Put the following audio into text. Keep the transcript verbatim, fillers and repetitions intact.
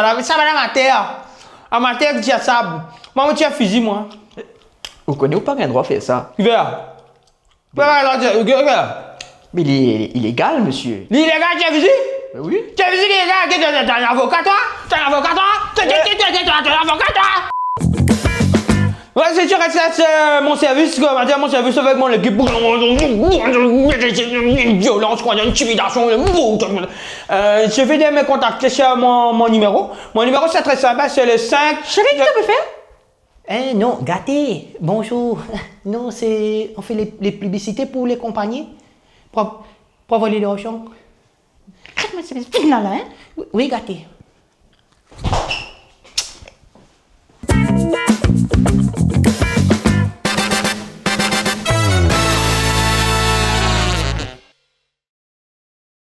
sa la. Sa bann amater. Amater ki tir sab. Mwa, mo tir fizi, mwa. Ou kone ou pa gagn drwa fer sa. Kifer? Kifer la, kifer, kifer? Me li, li ilegal, misie. Li ilegal, tir fizi? Me wi. Tir fizi, li ilegal. T'es un avocat, toi? T'es un avocat, toi? T'es, t'es, t'es, t'es, t'es, t'es un avocat, toi? Ouais, si tu restes à mon service, comment dire, mon service avec mon équipe, violence, quoi, intimidation, euh, il suffit de me contacter sur mon, mon numéro. Mon numéro, c'est très simple, c'est le cinq. Chérie, qu'est-ce que tu fais? Eh non, gate, bonjour. Non, c'est, on fait les, les publicités pour les compagnies. Pour, pour avoir l'argent. Arrête, moi, c'est fini là, là, hein? Oui, oui, gate.